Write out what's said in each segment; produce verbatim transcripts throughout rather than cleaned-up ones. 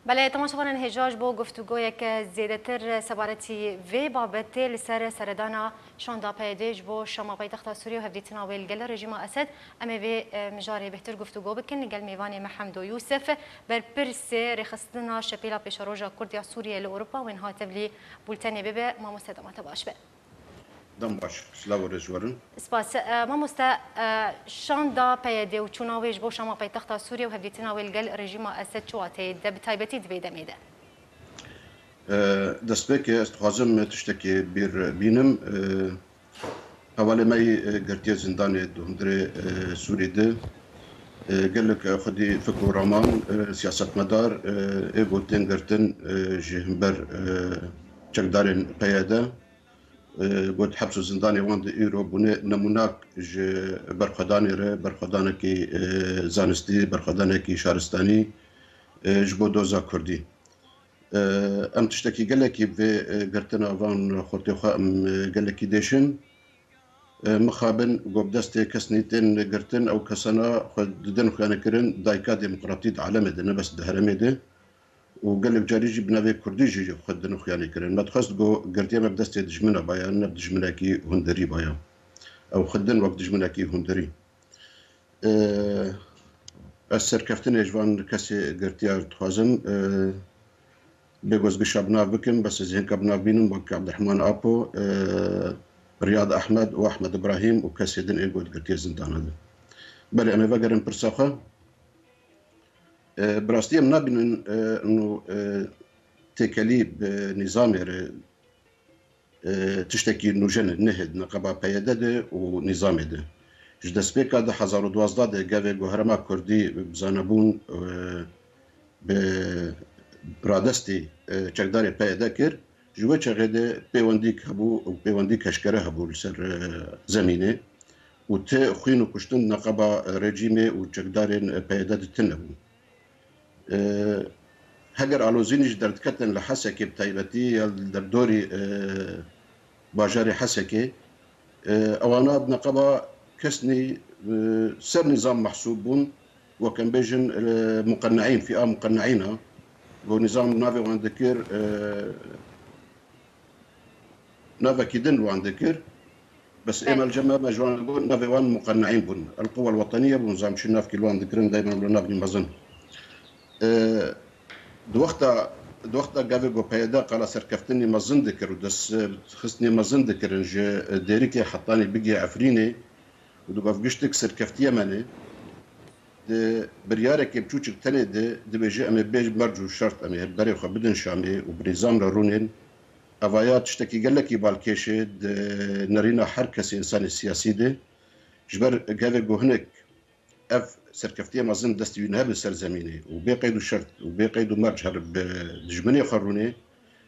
Belê, temaşevanên hêja, ji bo guftûgoyeke zêdetir sebaretî vê babetê li ser seredana şanda P Y D ji bo Şama paytexta Sûriyê û hevdîtina wê li gel rejîma Esed, em ê vê, e, mijarê bêhtir guftûgo bikin li gel mêvanê me Hemdo Yûsif, berpirsê rêxistina Şepêla Pêşeroja Kurd ya Sûriyê li Ewropa, wê niha tevlî bultenê bibe. Mamoste, dema te baş be. Dem baş, silav û rêz ji we re. Spas. E, mamoste, e, şanda P Y D û çûna wê ji bo Şama paytexta Sûriyê û hevdîtina wê li gel rejîma Esed çi wateyê de bi taybetî di vê demê de? E, destpêkê ez dixwazim tiştekî bîr bînim. E, hevalê me yî, e, girtiye zindanê di hundirê, e, Sûrî de. E, gelek, e, xwedî fikr û raman, e, siyasetmedar, e, ê got tên girtin, e, ji himber, e, çekdarên P Y D. E, got, heps û zindanê wan di îro bûne nemûnak ji berxwedanê re, berxwedanekî, e, zanistî, berxwedanekî şaristanî, e, ji bo doza Kurdî. E, em tiştekî gelekî vê, e, girtina van xortê xwe em, e, gelekî dêşin. E, mixabin ku bi destê kesnî tên girtin, ew kesana xwe didin xuyanîkirin dayika demokratî di alemê de, ne bes di herêmê de. Û gelek carî jî bi navê Kurdî jî xwe didin xuyanîkirin. Me dixwest ku girtiya me bi destê dijmina baya, ne bi dijminekî hundirî baya. Ew xwe didin wek dijminekî hundirî. E, ez serkeftinê ji van kesê girtiya dixwazim, e, bê ku ez gişa bi nav bikim, bes ez hênka bi nav bînim, wek Abdurrahman Apo, e, Riyad Ahmed û Ahmed Ibrahim û kesê din ê ku di girtiye zindana de. Belê, em ê vegerin pirsa xwe. E, bi rastî em nabînin, e, ino, e, têkelî bi nîzamê re, e, tiştekî nûjen e, nehê di neqeba P Y D de û nîzamê de. Ji destpêka du hezar û duwazdeh de gavê ku herêma Kurdî bi zanebûn, e, bi radestî, e, çekdarê P Y D kir, ji wê çaxê de pêwendîk hebû û pêwendîk eşkere hebû li ser, e, zemînê û ti xwîn û kuştin neqeba rejîmê û çekdarên P Y D de tune bû. E, heger alozînî jî derdiketin li Hesekê bi taybetî ya li derdorî, e, bajarê Hesekê, e, ewana bi neqeba kesnî, e, ser nîzam mehsûb bûn, wek em bêjin, e, muqenneîn, fîa muqenneîna, ku nîzam navê wan dikir, e, navekî din wan dikir. Bes ê Belê. Melceme me ji wan got, navê wan muqenneîn bûn. El Quwwel Weteniye bûn, zam çi navkî li wan dikirin, dayman li navî mezin. E, di wexta, di wexta gavê ku P Y D qala serkeftinê mezin dikir û destxistinê mezin dikirin ji, e, Dêrikê hetanî bigê Efrînê û di gav giştik serkeftiye menê, di biryarekê biçûçik tenê de dibêje, em ê bê merc û şert, em ê berê xwe bidin Şamê û bi nîzam re rûnên. Evaya tiştekî gelekî balkêş e di nerîna her kesê însanê siyasî de. Ji ber gavê ku hinek ev serkeftiya mezin destî wî nehebe ser zemînê û bê qeyd û şert û bê qeyd û merc her bi dijminê xwe rûnê,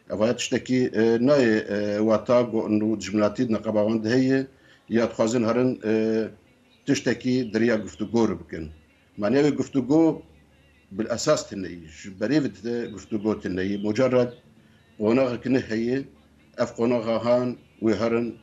evaya tiştekî, e, nayê, e, wata ku ino dijminatî di neqeba wan de heye ya dixwazin herin, e, tiştekî di riya guftûgo re bikin. Maniya wê guftûgo bil esas tune ye. Ji berê ve tê guftûgo tune ye. Mucerred qonaxek ne heye, ev qonaxa han wê herin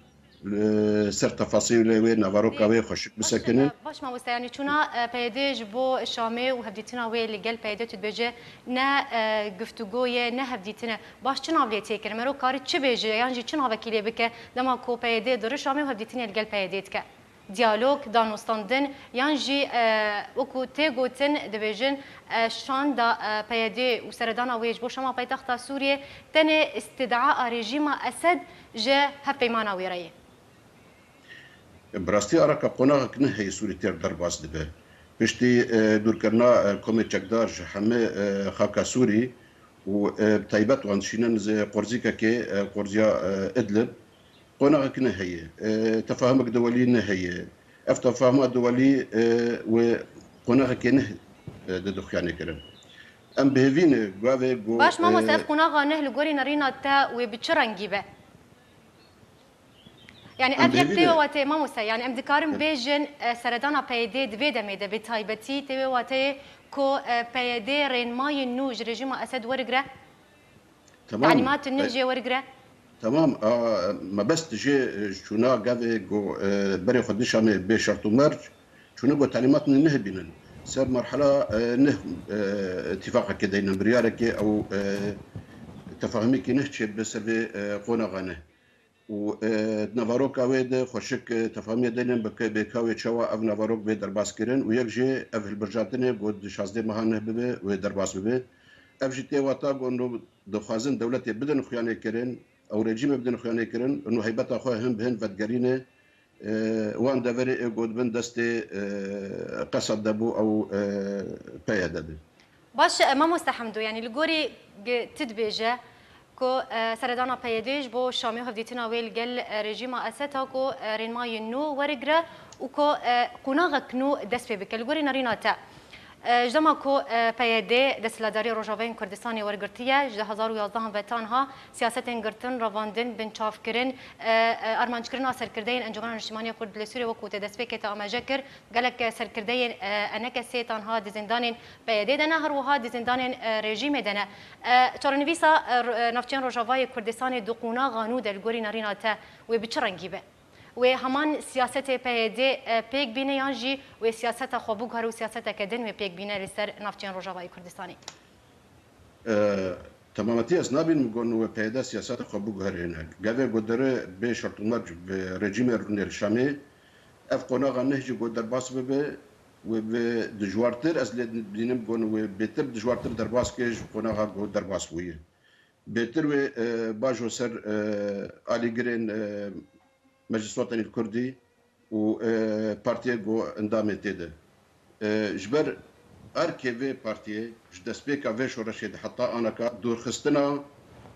li ser tefasîlê wê, naveroka wê xweşik bisekinin. Baş mamoste, yanî çûna, e, P Y D ji bo Şamê û hevdîtina wê li gel P Y D, tu dibêje ne, e, guftûgo ye, ne hevdîtin e. Baş çi nav lê tê kirin? Mero kari çi bêje yan jî çi navekî lê bike dema ku P Y D diri Şamê û hevdîtinê li gel P Y D dike? Diyalog, danûstandin yan jî, e, wekî tê gotin, dibêjin, e, şanda, e, P Y D û seredana wê ji bo Şama paytexta Sûriyê tenê îstîdaa a rejîma Esed ji hevpeymana wê re ye? Bi rastî araka qonaxek ne heye Sûrî têr derbas dibe. Piştî, e, dûrkirina, e, komê çekdar ji hemî, e, xaka Sûrî û, e, bi taybet wan dişînin ji qorzîkekê, e, qorziya, e, Idlib, qonaxek ne heye, e, tefahumeke duwelî ne heye. Ev tefahuma duwelî, e, wê qonaxekê ne, e, dide xuyanîkirin. Em bi hêvî ne gavê ku, Baş mamoste, e, ev qonaxa neh li gorî nerîna te wê bi çi rengî be? Yani Em ev yek bêvî tê ne. Watê mamoste, yani em dikarin Em bêjin, e, seredana P Y D di vê demê de bi taybetî tê wê wateyê ku, e, P Y D rênmayên nû ji rejîma Esed werigre? Tamam. Talîmatên nû E, jê werigre? Tamam, a, mebest jê, e, çûna gavê ku, e, berê xwe dişamê bê şert û merc, çûne ku talîmat nû nehebînin. ser merhela, e, neh, e, îtîfaqekê deynin, biryarekê ew, e, tefahumekî neh çêbibe ser vê, e, qonaxa neh. Û, e, di nevaroka wê de xweşik, e, tefahumê deynin bi ke-, bê ka wê çawa ev nevarok bê derbas kirin û yek jê ev hilbijartinê got di şazdeh meha neh bibe wê derbas bibe. Ev jî tê wata got nû dixwazin dewletê bidin xuyanê kirin, ew rejîmê bidin xuyanê kirin, nû heybeta xwe hin bi hin vedigerîne, e, wan deverê ê ku dibin destê, e, Qesed de bû ew, e, P Y D de. Baş e, mamoste Hemdo, yanî li gorî gi-, tu dibêje ku, e, seredana P Y D ji bo Şamê û hevdîtina wê li gel, e, rejîma Esed a ku, e, rênmayên nû werigre û ku, e, qonaxek nû dest pê bike. Li gorî nerîna te, e, ji dema ku, e, P Y D desthilatdariyê Rojavayên Kurdistanê wergirtiye, ji du hezar û yazdeh ve tanha siyasetên girtin, revandin, binçavkirin, e, e, armanckirina serkirdeyên Encûmena Niştimanî ya Kurd li Sûriyê, wekû te destpêkê te amaje kir, gelek, e, serkirdeyên, e, enekesê tanha di zindanên P Y D de ne, her wiha di zindanên, e, rejîmê de ne. E, çarenivîsa, e, ro-, e, navçeyên Rojavayê Kurdistanê di qonaxa nû de li gorî nerîna te wê bi çi rengî be? Wê heman siyasetê P Y D, e, pêk bîne yan jî wê siyaseta xwe biguhere û siyaseteke din wê pêk bîne li ser navçeyên Rojavayê Kurdistanê? E, Temametiya ez nabînim got wê P Y D siyaseta xwe biguherîne. Gavê ku dere bê şertûmerc bi rejîmê rûnê li Şamê, ev qonaxa neh jî ku derbas bibe, wê bi dijwartir, ez lê dibînim got wê bêtir dijwartir derbas ke ji qonaxa ku derbas bûye. Bêtir wê, e, bajo ser, e, alîgirên, e, Meclis Wetenî Kurdî û, e, partiyê ku endamê tê de. E, ji ber erkê vê partiyê, ji destpêka vê şoreşê de heta anaka dûrxistina,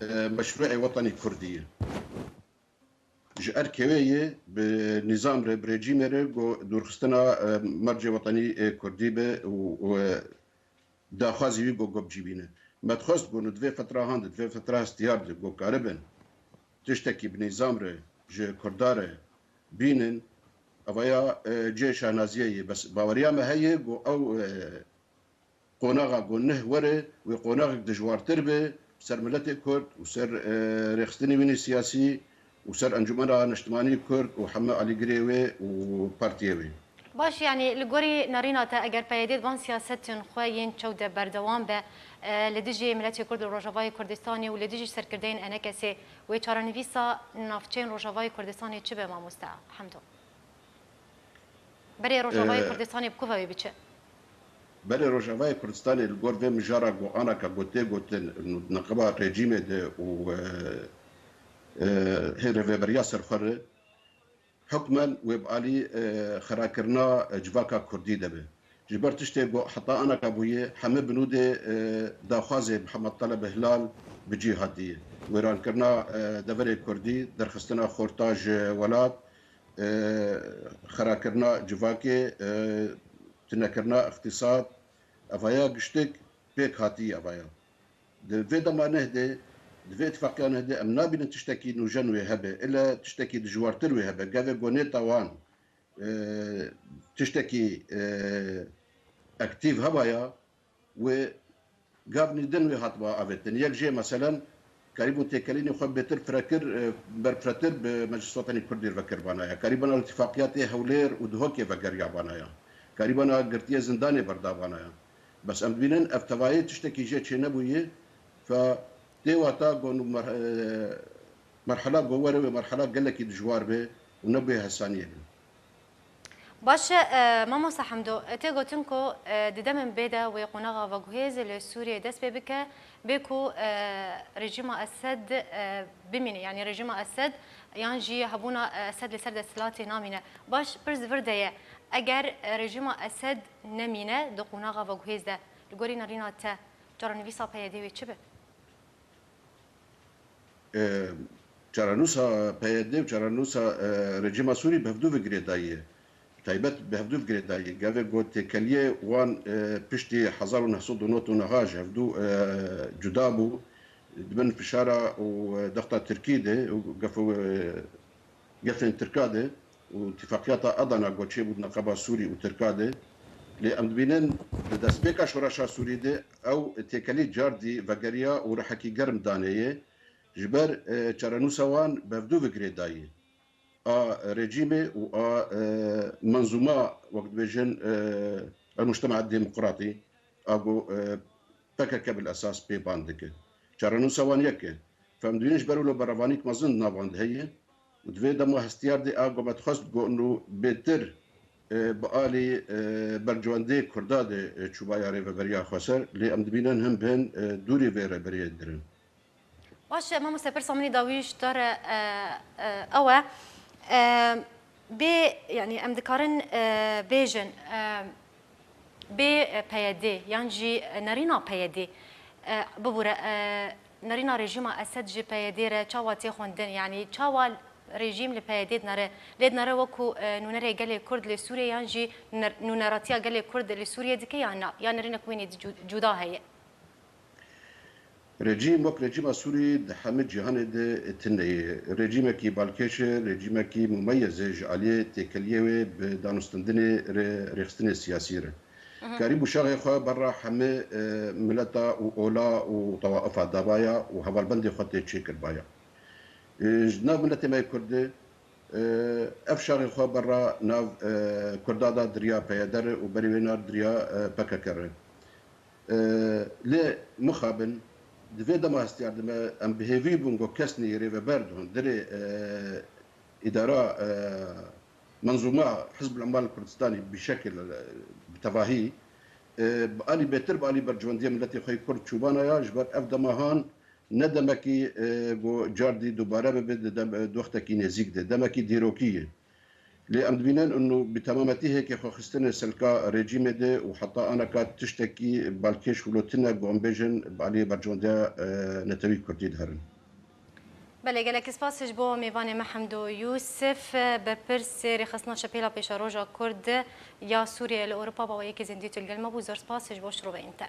e, meşrûê wetenî kurdî ye. Ji erkê wê yê bi nîzam re, bi rejîmê re ku dûrxistina, e, mercê wetenî, e, kurdî be û, û, e, daxwazî wî ku, ku bi cî bîne. Me dixwest ku di vê fetra han de, di vê fetra hestiyar de ku karibin tiştekî bi nîzam re ji Kurda re bînin, evaya, e, cihê şahnaziyê ye. Bes baweriya me heye ku ew, e, qonaxa ku neh were, wê qonaxek dijwartir be ser miletê Kurd û ser, e, rêxistinê wînê siyasî û ser Encûmena Niştimanî Kurd û heme alîgirê wê û partiyê wê. Baş, yanî li gorî nerîna te, eger P Y D di van siyasetên xwe yên çew de berdewam be, e, li dijî miletê Kurd li Rojavayê Kurdistanê û li dijî serkirdeyên enekesê, wê çarenivîsa navçeyên Rojavayê Kurdistanê çi be, mamoste Hemdo? Berê Rojavayê E, Kurdistanê bi ku ve wê biçe? Berê Rojavayê Kurdistanê li gor vê mijara ku anaka ku tê gotin, neqeba rejîmê de û, e, e, hê rêveberiya serxwe re, hukmen wê bi alî, e, xirakirina, e, civaka kurdî de be. Ji ber tiştê ku heta anaka bûye, heme binûdê, e, daxwazê Mihemed Taleb Hilal bi cî hatiye. Wêrankirina, e, deverê kurdî, derxistina xorta ji welat, e, xirakirina civakê, e, tunekirina îqtîsad, evaya giştik pêk hatiye evaya. Di vê dema neh de, di vê îtifaqiya neh de em nabînin tiştekî nûjen wê hebe, ile tiştekî dijwartir wê hebe. Gavê gonê tawan, e, tiştekî, e, aktîv hebaya, wê gavnî din wê hatiba avêtin. Yek jê meselen, karîbû têkelînê xwe bêtir firekir, e, berfiretir bi Meclis Wetenî Kurdî re vekir banaya. Karîbana îtifaqiyatê Hewlêr û Duhokê vegeriya banaya. Karîbana girtiye zindanê berda banaya. Bes em dibînin ev tevayê tiştekî jê çênebûye, fe tê wata got mer-, e, merhela got were wê merhela gelekî dijwar be û nebûye hesaniyê be. Baş e, e, mamosta Hemdo, e, tê gotin ku, e, di demên bê de wê qonaxa veguhêz li Sûriyê dest pê bike, bê ku, e, rejîma Esed, e, bimîne, yanî rejîma Esed yan jî hebûna, e, Esed li ser desthilatê namîne. Baş, pirs di vir de ye, eger, e, rejîma Esed nemîne di qonaxa veguhêz de, li gorî nerîna te, çarenivîsa P Y D wê çi be? E, çarenûsa P Y D û çarenûsa, e, rejîma Sûrî bi hevdû ve girêdayî ye. Taybet bi hevdû ve girêdayî ye. Gavê ku têkeliyê wan, e, piştî hezar û neh sed û nod û neh ji hevdû, e, cuda bû. Di bin fişara û, e, dexta Tirkî de û gef û, e, gefên Tirka de û îtifaqiyata Adana ku çêbû di neqeba Sûrî û Tirka de. Lê em dibînin di destpêka şoreşa Sûrî de ew têkelî cardî vegeriya û rihekî germ daneye. Ji ber, e, çarenûsa wan bi hevdû ve girêdayî. A rejîmê û a, e, menzûma, wek dibêjin, e, El Mujtema Demokratî, a ku, e, P K K bil esas pê ban dike. Çarenûsa wan yek e. Em dibînin ji ber wilo berevanîk mezin di nav wan de heye û di vê dema hestiyar de a ku me dixwest ku nû bêtir, e, bi alî, e, bercewendê Kurda de, e, çûbaya rêveberiya xweser, lê em dibînin hin bi hin, e, dûrî vê rêberiyê dirin. Baş e, mamoste, pirsa min î dawî ji te re, e, e, ew e, e, bê, yanî em dikarin, e, bêjin, e, bê, e, P Y D yan jî nerîna P Y D, e, bibûre, e, nerîna rejîma Esed ji P Y D re çawa tê xwendin? Yanî çawa rejîm li P Y D dinere? Lê dinere wekû, e, nûnerê gelê Kurd li Sûriyê yan jî nûner-, nûneratiya gelê Kurd li Sûriyê dike yan na? Ya nerînek wînî di cu-, cuda heye? Rejîm wek rejîma Sûrî di hemî cîhanê de tune ye. Rejîmekî balkêş e, rejîmekî mumeyez e ji aliyê têkeliyê wê bi danûstendinê rê-, rêxistinê siyasî re. Mhm. Karîbû şaxê xwe berra hemî, e, mileta û ola û tewaifa dabaya û hevalbendê xwe tê çêkirbaya. E, ji nav miletê me yê Kurd de, e, ev şaxê xwe berra nav, e, Kurda da diriya P Y D re û berî wê nar diriya, e, P K K re. E, lê mixabin, di vê dema hestiyar de me, em bi hêvî bûn ku kesnî rêveber di hundirê, e, îdara, e, menzûma Hizbul Ummal Kurdistanî bi şekil, e, bi tevahî, e, bi alî bêtir, bi alî bercewendiyê miletê xwe yê Kurd çûbana ya, ji ber ev dema han ne demekî, e, ku cardî dubare bibe, di dem-, di wextekî nêzîk de, demekî dîrokî ye. Lê em dibînin û bi temametî hêkê xwe xistine selka rejîmê de û heta aneka tiştekî balkêş wilo tune ku em bêjin bi alî bercewendiya, e, netewî Kurdî diherin. Belê, gelek spas ji bo mêvanê me Hemdo Yûsif. Berpirsê Rêxistina Şepêla Pêşeroja Kurd ya Sûriyeyê li Ewropa, Baba Yekê Zindî, tu li gel me bû. Zor spas ji bo şiroveyên te.